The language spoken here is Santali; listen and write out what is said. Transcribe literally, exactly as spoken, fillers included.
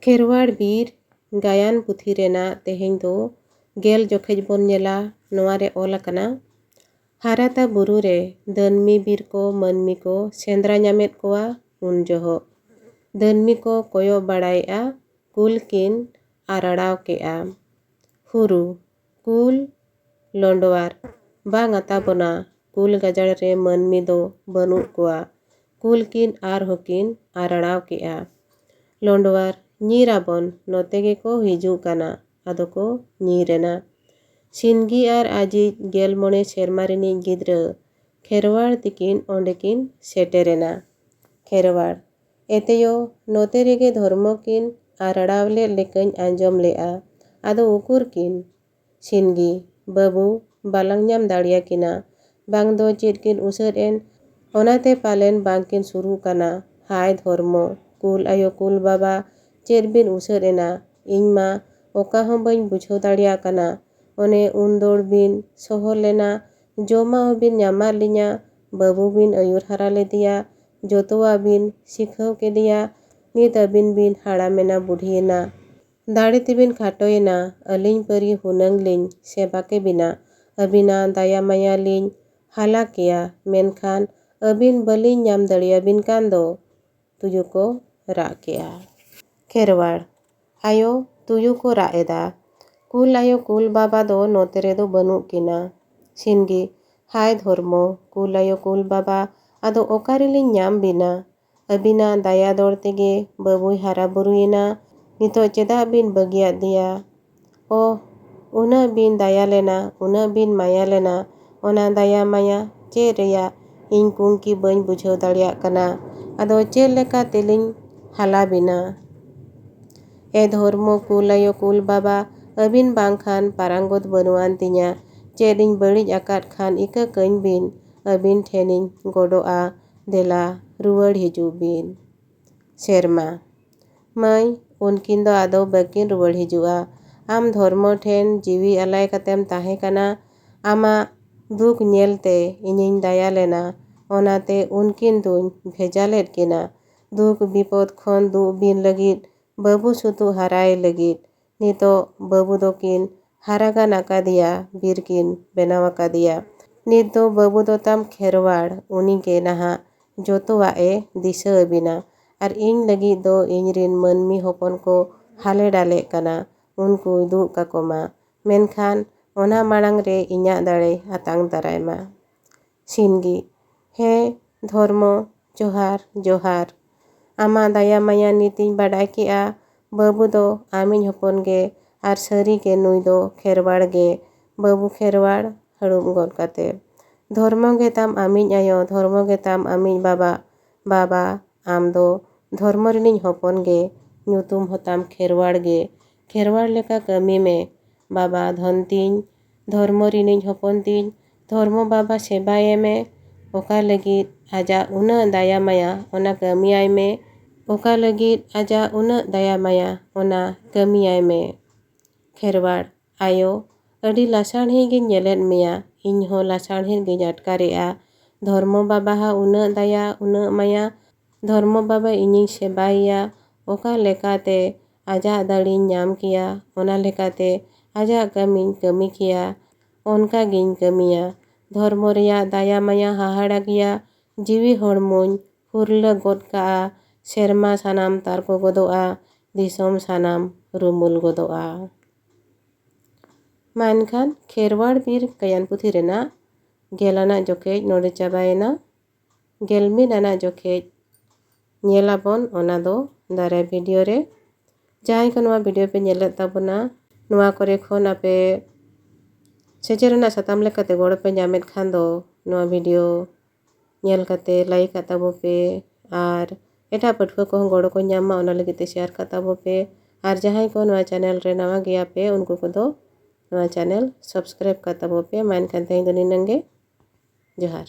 ᱠᱷᱮᱨᱣᱟᱲ ᱵᱤᱨ ᱜᱟᱭᱟᱱ ᱯᱩᱛᱷᱤ ᱨᱮᱱᱟᱜ ᱛᱮᱦᱮᱧ ᱫᱚ ᱜᱮᱞ ᱡᱚᱠᱷᱮᱡ ᱵᱚᱱ ᱧᱮᱞᱟ᱾ ᱱᱚᱣᱟ ᱨᱮ ᱚᱞ ᱟᱠᱟᱱᱟ, ᱦᱟᱨᱟᱛᱟ ᱵᱩᱨᱩ ᱨᱮ ᱫᱟᱹᱱᱢᱤ ᱵᱤᱨ ᱠᱚ ᱢᱟᱹᱱᱢᱤ ᱠᱚ ᱥᱮᱸᱫᱽᱨᱟ ᱧᱟᱢᱮᱫ ᱠᱚᱣᱟ᱾ ᱩᱱ ᱡᱚᱦᱚᱜ ᱫᱟᱹᱱᱢᱤ ᱠᱚ ᱠᱚᱭᱚᱜ ᱵᱟᱲᱟᱭᱮᱫᱼᱟ, ᱠᱩᱞ ᱠᱤᱱ ᱟᱨᱟᱲᱟᱣ ᱠᱮᱫᱼᱟ᱾ ᱦᱩᱨᱩ, ᱠᱩᱞ, ᱞᱚᱸᱰᱣᱟᱨ, ᱵᱟᱝ ᱟᱛᱟ ᱵᱚᱱᱟ, ᱠᱩᱞ ᱜᱟᱡᱟᱲ ᱨᱮ ᱢᱟᱹᱱᱢᱤ ᱫᱚ ᱵᱟᱹᱱᱩᱜ ᱠᱚᱣᱟ᱾ ᱠᱩᱞ ᱠᱤᱱ ᱟᱨᱦᱚᱸ ᱠᱤᱱ ᱟᱨᱟᱲᱟᱣ ᱠᱮᱫᱼᱟ᱾ ᱞᱚᱸᱰᱣᱟᱨ, ᱧᱤᱨ ᱟᱵᱚᱱ, ᱱᱚᱛᱮ ᱜᱮᱠᱚ ᱦᱤᱡᱩᱜ ᱠᱟᱱᱟ᱾ ᱟᱫᱚ ᱠᱚ ᱧᱤᱨ ᱮᱱᱟ᱾ ᱥᱤᱱᱜᱤ ᱟᱨ ᱟᱡᱤᱡ ᱜᱮᱞ ᱢᱚᱬᱮ ᱥᱮᱨᱢᱟ ᱨᱤᱱᱤᱡ ᱜᱤᱫᱽᱨᱟᱹ ᱠᱷᱮᱨᱣᱟᱲ ᱛᱤᱠᱤᱱ ᱚᱸᱰᱮ ᱠᱤᱱ ᱥᱮᱴᱮᱨ ᱮᱱᱟ᱾ ᱠᱷᱮᱨᱣᱟᱲ, ᱮᱛᱮᱭᱳ, ᱱᱚᱛᱮ ᱨᱮᱜᱮ ᱫᱷᱚᱨᱢᱚ ᱠᱤᱱ ᱟᱨᱟᱲᱟᱣ ᱞᱮᱫ ᱞᱮᱠᱟᱧ ᱟᱸᱡᱚᱢ ᱞᱮᱫᱼᱟ᱾ ᱟᱫᱚ ᱩᱠᱩᱨ ᱠᱤᱱ? ᱥᱤᱱᱜᱤ, ᱵᱟᱹᱵᱩ, ᱵᱟᱞᱟᱝ ᱧᱟᱢ ᱫᱟᱲᱮᱭᱟᱠᱤᱱᱟ᱾ ᱵᱟᱝ ᱫᱚ ᱪᱮᱫ ᱠᱤᱱ ᱩᱥᱟᱹᱫ ᱮᱱ, ᱚᱱᱟᱛᱮ ᱯᱟᱞᱮᱱ ᱵᱟᱝ ᱠᱤᱱ ᱥᱩᱨᱩᱜ ᱠᱟᱱᱟ᱾ ᱦᱟᱭ ᱫᱷᱚᱨᱢᱚ, ᱠᱩᱞ ᱟᱭᱳ ᱠᱩᱞ ᱵᱟᱵᱟ, ᱪᱮᱫ ᱵᱤᱱ ᱩᱥᱟᱹᱫ ᱮᱱᱟ? ᱤᱧ ᱢᱟ ᱚᱠᱟ ᱦᱚᱸ ᱵᱟᱹᱧ ᱵᱩᱡᱷᱟᱹᱣ ᱫᱟᱲᱮᱭᱟᱜ ᱠᱟᱱᱟ᱾ ᱚᱱᱮ ᱩᱱ ᱫᱚᱲ ᱵᱤᱱ ᱥᱚᱦᱚᱨ ᱞᱮᱱᱟ, ᱡᱚᱢᱟᱜ ᱦᱚᱸ ᱵᱤᱱ ᱧᱟᱢᱟᱫ ᱞᱤᱧᱟ, ᱵᱟᱹᱵᱩ ᱵᱤᱱ ᱟᱹᱭᱩᱨ ᱦᱟᱨᱟ ᱞᱮᱫᱮᱭᱟ, ᱡᱚᱛᱚᱣᱟᱜ ᱵᱤᱱ ᱥᱤᱠᱷᱟᱹᱣ ᱠᱮᱫᱮᱭᱟ᱾ ᱱᱤᱛ ᱟᱹᱵᱤᱱ ᱵᱤᱱ ᱦᱟᱲᱟᱢᱮᱱᱟ, ᱵᱩᱰᱷᱤᱭᱮᱱᱟ, ᱫᱟᱲᱮ ᱛᱮᱵᱤᱱ ᱠᱷᱟᱴᱚᱭᱮᱱᱟ, ᱟᱹᱞᱤᱧ ᱯᱟᱹᱨᱤ ᱦᱩᱱᱟᱹᱝ ᱞᱤᱧ ᱥᱮᱵᱟ ᱠᱮᱵᱤᱱᱟ, ᱟᱹᱵᱤᱱᱟᱜ ᱫᱟᱭᱟ ᱢᱟᱭᱟ ᱞᱤᱧ ᱦᱟᱞᱟ ᱠᱮᱭᱟ, ᱢᱮᱱᱠᱷᱟᱱ ᱟᱹᱵᱤᱱ ᱵᱟᱹᱞᱤᱧ ᱧᱟᱢ ᱫᱟᱲᱮᱭᱟᱵᱤᱱ ᱠᱟᱱ ᱫᱚ᱾ ᱛᱩᱭᱩ ᱠᱚ ᱨᱟᱜ ᱠᱮᱜᱼᱟ᱾ ᱠᱷᱮᱨᱣᱟᱲ, ᱟᱭᱳ, ᱛᱩᱭᱩ ᱠᱚ ᱨᱟᱜ ᱮᱫᱟ᱾ ᱠᱩᱞ ᱟᱭᱳ ᱠᱩᱞ ᱵᱟᱵᱟ ᱫᱚ ᱱᱚᱛᱮ ᱨᱮᱫᱚ ᱵᱟᱹᱱᱩᱜ ᱠᱤᱱᱟ᱾ ᱥᱤᱱᱜᱤ, ᱦᱟᱭ ᱫᱷᱚᱨᱢᱚ, ᱠᱩᱞ ᱟᱭᱳ ᱠᱩᱞ ᱵᱟᱵᱟ ᱟᱫᱚ ᱚᱠᱟ ᱨᱮᱞᱤᱧ ᱧᱟᱢ ᱵᱤᱱᱟ? ᱟᱹᱵᱤᱱᱟᱜ ᱫᱟᱭᱟ ᱫᱚᱲ ᱛᱮᱜᱮ ᱵᱟᱹᱵᱩᱭ ᱦᱟᱨᱟ ᱵᱩᱨᱩᱭᱮᱱᱟ᱾ ᱱᱤᱛᱚᱜ ᱪᱮᱫᱟᱜ ᱵᱤᱱ ᱵᱟᱹᱜᱤᱭᱟᱫ ᱫᱮᱭᱟ? ᱳᱦ, ᱩᱱᱟᱹᱜ ᱵᱤᱱ ᱫᱟᱭᱟ ᱞᱮᱱᱟ, ᱩᱱᱟᱹᱜ ᱵᱤᱱ ᱢᱟᱭᱟ ᱞᱮᱱᱟ, ᱚᱱᱟ ᱫᱟᱭᱟ ᱢᱟᱭᱟ ᱪᱮᱫ ᱨᱮᱭᱟᱜ ᱤᱧ ᱠᱩᱝᱠᱤ ᱵᱟᱹᱧ ᱵᱩᱡᱷᱟᱹᱣ ᱫᱟᱲᱮᱭᱟᱜ ᱠᱟᱱᱟ᱾ ᱟᱫᱚ ᱪᱮᱫ ᱞᱮᱠᱟ ᱛᱮᱞᱤᱧ ᱦᱟᱞᱟ ᱵᱤᱱᱟ? ᱮ ᱫᱷᱚᱨᱢᱚ ᱠᱩᱞ ᱟᱭᱳ ᱠᱩᱞ ᱵᱟᱵᱟ, ᱟᱹᱵᱤᱱ ᱵᱟᱝᱠᱷᱟᱱ ᱯᱟᱨᱟᱝᱜᱚᱛ ᱵᱟᱹᱱᱩᱜ ᱟᱱ ᱛᱤᱧᱟ᱾ ᱪᱮᱫ ᱤᱧ ᱵᱟᱹᱲᱤᱡ ᱟᱠᱟᱫ ᱠᱷᱟᱱ ᱤᱠᱟᱹ ᱠᱟᱹᱧ ᱵᱤᱱ, ᱟᱹᱵᱤᱱ ᱴᱷᱮᱱᱤᱧ ᱜᱚᱰᱚᱜᱼᱟ᱾ ᱫᱮᱞᱟ, ᱨᱩᱣᱟᱹᱲ ᱦᱤᱡᱩᱜ ᱵᱤᱱ᱾ ᱥᱮᱨᱢᱟ, ᱢᱟᱹᱭ, ᱩᱱᱠᱤᱱ ᱫᱚ ᱟᱫᱚ ᱵᱟᱹᱠᱤᱱ ᱨᱩᱣᱟᱹᱲ ᱦᱤᱡᱩᱜᱼᱟ᱾ ᱟᱢ ᱫᱷᱚᱨᱢᱚ ᱴᱷᱮᱱ ᱡᱤᱣᱤ ᱟᱞᱟᱭ ᱠᱟᱛᱮᱢ ᱛᱟᱦᱮᱸ ᱠᱟᱱᱟ᱾ ᱟᱢᱟᱜ ᱫᱩᱠ ᱧᱮᱞᱛᱮ ᱤᱧᱤᱧ ᱫᱟᱭᱟ ᱞᱮᱱᱟ, ᱚᱱᱟᱛᱮ ᱩᱱᱠᱤᱱ ᱫᱩᱧ ᱵᱷᱮᱡᱟ ᱞᱮᱫ ᱠᱤᱱᱟ᱾ ᱫᱩᱠ ᱵᱤᱯᱚᱫ ᱠᱷᱚᱱ ᱫᱩᱜ ᱵᱤᱱ ᱞᱟᱹᱜᱤᱫ ᱵᱟᱹᱵᱩ ᱥᱩᱛᱩᱜ ᱦᱟᱨᱟᱭ ᱞᱟᱹᱜᱤᱫ᱾ ᱱᱤᱛᱚᱜ ᱵᱟᱹᱵᱩ ᱫᱚᱠᱤᱱ ᱦᱟᱨᱟ ᱜᱟᱱ ᱟᱠᱟᱫᱮᱭᱟ, ᱵᱤᱨ ᱠᱤᱱ ᱵᱮᱱᱟᱣ ᱟᱠᱟᱫᱮᱭᱟ᱾ ᱱᱤᱛ ᱫᱚ ᱵᱟᱹᱵᱩ ᱫᱚ ᱛᱟᱢ ᱠᱷᱮᱨᱣᱟᱲ, ᱩᱱᱤ ᱜᱮ ᱱᱟᱦᱟᱜ ᱡᱚᱛᱚᱣᱟᱜ ᱮ ᱫᱤᱥᱟᱹ ᱟᱹᱵᱤᱱᱟ᱾ ᱟᱨ ᱤᱧ ᱞᱟᱹᱜᱤᱫ ᱫᱚ ᱤᱧ ᱨᱤᱱ ᱢᱟᱹᱱᱢᱤ ᱦᱚᱯᱚᱱ ᱠᱚ ᱦᱟᱞᱮ ᱰᱟᱞᱮᱜ ᱠᱟᱱᱟ, ᱩᱱᱠᱩᱭ ᱫᱩᱜ ᱠᱟᱠᱚ ᱢᱟ᱾ ᱢᱮᱱᱠᱷᱟᱱ ᱚᱱᱟ ᱢᱟᱲᱟᱝ ᱨᱮ ᱤᱧᱟᱹᱜ ᱫᱟᱲᱮ ᱟᱛᱟᱝ ᱫᱟᱨᱟᱭ ᱢᱟ᱾ ᱥᱤᱱᱜᱤ, ᱦᱮᱸ ᱫᱷᱚᱨᱢᱚ, ᱡᱚᱦᱟᱨ, ᱡᱚᱦᱟᱨ᱾ ᱟᱢᱟᱜ ᱫᱟᱭᱟ ᱢᱟᱭᱟ ᱱᱤᱛᱤᱧ ᱵᱟᱰᱟᱭ ᱠᱮᱜᱼᱟ, ᱵᱟᱹᱵᱩ ᱫᱚ ᱟᱢᱤᱡ ᱦᱚᱯᱚᱱ ᱜᱮ, ᱟᱨ ᱥᱟᱹᱨᱤ ᱜᱮ ᱱᱩᱭ ᱫᱚ ᱠᱷᱮᱨᱣᱟᱲ ᱜᱮ, ᱵᱟᱹᱵᱩ ᱠᱷᱮᱨᱣᱟᱲ ᱦᱟᱹᱲᱩᱵ ᱜᱚᱫ ᱠᱟᱛᱮ᱾ ᱫᱷᱚᱨᱢᱚ ᱜᱮ ᱛᱟᱢ ᱟᱢᱤᱡ ᱟᱭᱳ, ᱫᱷᱚᱨᱢᱚ ᱜᱮ ᱛᱟᱢ ᱟᱢᱤᱡ ᱵᱟᱵᱟ, ᱵᱟᱵᱟ, ᱟᱢ ᱫᱚ ᱫᱷᱚᱨᱢᱚ ᱨᱤᱱᱤᱡ ᱦᱚᱯᱚᱱ ᱜᱮ, ᱧᱩᱛᱩᱢ ᱦᱚᱸᱛᱟᱢ ᱠᱷᱮᱨᱣᱟᱲ ᱜᱮ, ᱠᱷᱮᱨᱣᱟᱲ ᱞᱮᱠᱟ ᱠᱟᱹᱢᱤ ᱢᱮ, ᱵᱟᱵᱟ ᱫᱷᱚᱱ ᱛᱤᱧ, ᱫᱷᱚᱨᱢᱚ ᱨᱤᱱᱤᱡ ᱦᱚᱯᱚᱱ ᱛᱤᱧ, ᱫᱷᱚᱨᱢᱚ ᱵᱟᱵᱟ ᱥᱮᱵᱟᱭᱮ ᱢᱮ, ᱚᱠᱟ ᱞᱟᱹᱜᱤᱫ ᱟᱡᱟᱜ ᱩᱱᱟᱹᱜ ᱫᱟᱭᱟ ᱢᱟᱭᱟ, ᱚᱱᱟ ᱠᱟᱹᱢᱤᱭᱟᱭ ᱢᱮ, ᱚᱠᱟ ᱞᱟᱹᱜᱤᱫ ᱟᱡᱟᱜ ᱩᱱᱟᱹᱜ ᱫᱟᱭᱟ ᱢᱟᱭᱟ, ᱚᱱᱟ ᱠᱟᱹᱢᱤᱭᱟᱭ ᱢᱮ᱾ ᱠᱷᱮᱨᱣᱟᱲ, ᱟᱭᱳ, ᱟᱹᱰᱤ ᱞᱟᱥᱟᱲᱦᱮᱫ ᱜᱤᱧ ᱧᱮᱞᱮᱫ ᱢᱮᱭᱟ, ᱤᱧ ᱦᱚᱸ ᱞᱟᱥᱟᱲᱦᱮᱫ ᱜᱤᱧ ᱟᱴᱠᱟᱨᱮᱜᱼᱟ᱾ ᱫᱷᱚᱨᱢᱚ ᱵᱟᱵᱟ ᱦᱟᱜ ᱩᱱᱟᱹᱜ ᱫᱟᱭᱟ, ᱩᱱᱟᱹᱜ ᱢᱟᱭᱟ, ᱫᱷᱚᱨᱢᱚ ᱵᱟᱵᱟ ᱤᱧᱤᱧ ᱥᱮᱵᱟᱭᱮᱭᱟ, ᱚᱠᱟ ᱞᱮᱠᱟᱛᱮ ᱟᱡᱟᱜ ᱫᱟᱲᱮᱧ ᱧᱟᱢ ᱠᱮᱭᱟ, ᱚᱱᱟ ᱞᱮᱠᱟᱛᱮ ᱟᱡᱟᱜ ᱠᱟᱹᱢᱤᱧ ᱠᱟᱹᱢᱤ ᱠᱮᱭᱟ, ᱚᱱᱠᱟ ᱜᱤᱧ ᱠᱟᱹᱢᱤᱭᱟ᱾ ᱫᱷᱚᱨᱢᱚ ᱨᱮᱭᱟᱜ ᱫᱟᱭᱟ ᱢᱟᱭᱟ ᱦᱟᱦᱟᱲᱟ ᱜᱮᱭᱟ, ᱡᱤᱣᱤ ᱦᱚᱲᱢᱚᱧ ᱯᱷᱩᱨᱞᱟᱹ ᱜᱚᱫ ᱠᱟᱜᱼᱟ, ᱥᱮᱨᱢᱟ ᱥᱟᱱᱟᱢ ᱛᱟᱨᱠᱚ ᱜᱚᱫᱚᱜᱼᱟ, ᱫᱤᱥᱚᱢ ᱥᱟᱱᱟᱢ ᱨᱩᱢᱩᱞ ᱜᱚᱫᱚᱜᱼᱟ᱾ ᱢᱟ ᱮᱱᱠᱷᱟᱱ ᱠᱷᱮᱨᱣᱟᱲ ᱵᱤᱨ ᱜᱟᱭᱟᱱ ᱯᱩᱛᱷᱤ ᱨᱮᱱᱟᱜ ᱜᱮᱞ ᱟᱱᱟᱜ ᱡᱚᱠᱷᱮᱡ ᱱᱚᱰᱮ ᱪᱟᱵᱟᱭᱮᱱᱟ᱾ ᱜᱮᱞ ᱢᱤᱫ ᱟᱱᱟᱜ ᱡᱚᱠᱷᱮᱡ ᱧᱮᱞᱟᱵᱚᱱ ᱚᱱᱟ ᱫᱚ ᱫᱟᱨᱟᱭ ᱵᱷᱤᱰᱤᱭᱳ ᱨᱮ᱾ ᱡᱟᱦᱟᱸᱭ ᱠᱚ ᱱᱚᱣᱟ ᱵᱷᱤᱰᱤᱭᱳ ᱯᱮ ᱧᱮᱞᱮᱫ ᱛᱟᱵᱚᱱᱟ, ᱱᱚᱣᱟ ᱠᱚᱨᱮ ᱠᱷᱚᱱ ᱟᱯᱮ ᱥᱮᱪᱮᱫ ᱨᱮᱱᱟᱜ ᱥᱟᱛᱟᱢ ᱞᱮᱠᱟᱛᱮ ᱜᱚᱲᱚ ᱯᱮ ᱧᱟᱢᱮᱫ ᱠᱷᱟᱱ ᱫᱚ ᱱᱚᱣᱟ ᱵᱷᱤᱰᱤᱭᱳ ᱧᱮᱞ ᱠᱟᱛᱮ ᱞᱟᱭᱤᱠ ᱠᱟᱜ ᱛᱟᱵᱚ ᱯᱮ, ᱟᱨ ᱮᱴᱟᱜ ᱯᱟᱹᱴᱷᱩᱣᱟᱹ ᱠᱚᱦᱚᱸ ᱜᱚᱲᱚ ᱠᱚ ᱧᱟᱢ ᱢᱟ, ᱚᱱᱟ ᱞᱟᱹᱜᱤᱫ ᱛᱮ ᱥᱮᱭᱟᱨ ᱠᱟᱜ ᱛᱟᱵᱚ ᱯᱮ᱾ ᱟᱨ ᱡᱟᱦᱟᱸᱭ ᱠᱚ ᱱᱚᱣᱟ ᱪᱮᱱᱮᱞ ᱨᱮ ᱱᱟᱣᱟ ᱜᱮᱭᱟ ᱯᱮ, ᱩᱱᱠᱩ ᱠᱚᱫᱚ ᱱᱚᱣᱟ ᱪᱮᱱᱮᱞ ᱥᱟᱵᱥᱠᱨᱟᱭᱤᱵ ᱠᱟᱜ ᱛᱟᱵᱚ ᱯᱮ᱾ ᱢᱟ ᱮᱱᱠᱷᱟᱱ ᱛᱮᱦᱮᱧ ᱫᱚ ᱱᱤᱱᱟᱹᱝ ᱜᱮ᱾ ᱡᱚᱦᱟᱨ᱾